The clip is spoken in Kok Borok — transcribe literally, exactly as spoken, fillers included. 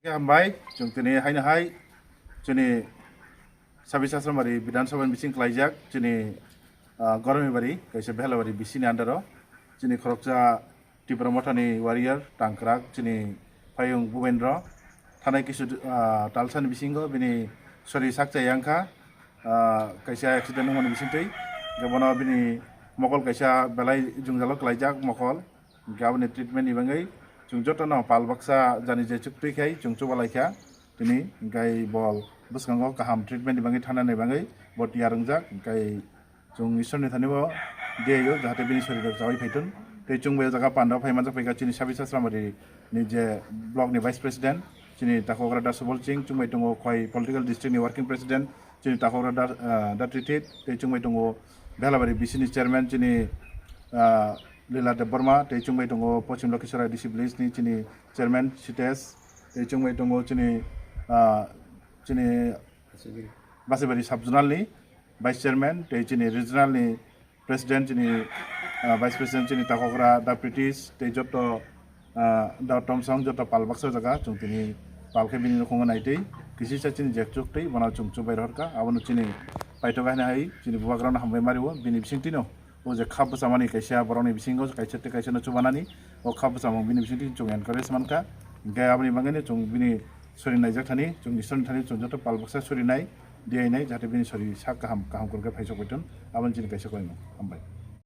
Hambai, chwng tini haino hai chini Sabis Asramari Bidhan Sabha ni bising klaijak chini, ah, Goromibari kaisa Behlabari bisini under o chini khoroksa Tipra Mothani warrior tangkrak chini Phayung Bubendra thanai kisu, ah, talsani bisingo bini sori sakchai yangkha, ah, kaisa accident wngmani bisingtwi. Hwnkhe bono bini mokol kaisa belai jwngjalo klaijak mokol. Hwnkhe aboni treatment ni bagwi chwng jotono pal baksa jani je chuktwi khai chwng chubalaikha tini, hwnkhe bo bwskango kaham treatment ni bagwi thanani bagwi bo tiyar wngjak. Hwnkhe chwng Ishwar ni thani bo diyaio jahate bini sorirok chawi phaithun. Tei chwng bai o jaga panda phai manjak phaikha chini Sabis Asramari ni je block ni vice president chini Takhokra Da Subol Singh, chwng bai tongo Khwai political district ni working president chini Takhokra Da, ah, Da Trithit, tei chwng bai tongo Behlabari bisini chairman chini, ah, Lila Debbarma, tei chwng bai tongo Pochim Lokhisarai D C village ni chini chairman Sitesh, tei chwng bai tongo chini, ah, chini Basaibari sub zonal ni vice chairman, tei chini regional ni president chini, ah, vice president chini Takhokra Da Pritish, tei joto, ah, Da Tomsong, joto pal baksa jaga chwng tini pal khe bini nukhungo naitwi kisisa chini jek chuktwi bono chwng chubai rohorkha. Abono chini paithok haino hai chini bubagrano hambai mario, bini bisingtwino o je khap bwchamani kaisa borokni bisingo kaisa tei kaisa no chubanani, o khap bwchamung bini bisingtwi chwng encourage mankha. Hwnkhe aboni bagwino chwng bini sori naijak thani, chwng Ishwar ni thani chwng joto pal baksa sori nai, diyainai, jahate bini sori sak kaham, kaham kwrwngkhe phaisok paithun, aboni chini kaisa koimung. Hambai.